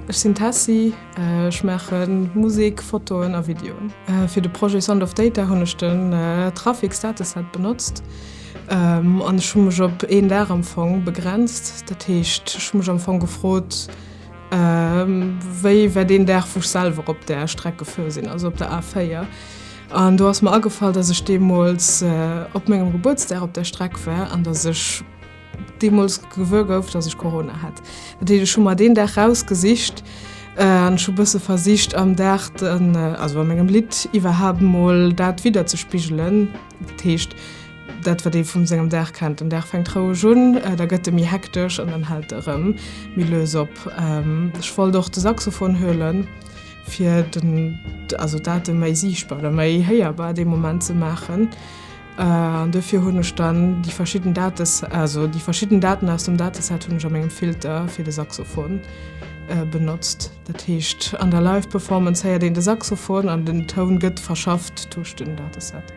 Ech sinn d'Tessy, ech maache Musek, Fotoen a Videoen. Fir de Projet Sound of Data hunn ech den Traffix Dataset benotzt an ech hu mech op een Dag am Fong begrenzt. Dat heescht, ech hu mech am Fong gefrot, wéi war deen Dag, wou ech selwer op där Streck gefuer sinn, also op der A4. An do ass mer agefall, dass ech deemools op mengem Gebuertsdag op där Streck war an dass ech deemools gewuer gouf, dass ech Corona hat. Dat heescht, ech hu mer deen Dag rausgesicht an ech hu bësse versicht am Dag, also a mengem Lidd iwwerhaapt mol dat widderzespigelen. Dat heescht, dat wat ee vum sengem Dag kennt, den Dag fänkt roueg un, da gëtt e méi hektesch an dann hält e rëm méi lues op. Ech wollt och de Saxophon huelen, fir den, also d'Date méi siichtbar oder méi héierbar dee Moment ze maachen. An dofir hunn ech dann déi verschidden Dates, also déi verschidden Daten aus dem Dateset hunn ech a mengem Filter fir de Saxophon benotzt. Dat heescht, an der Live-Performance héiert een de Saxophon an den Toun gëtt verschafft duerch den Dateset.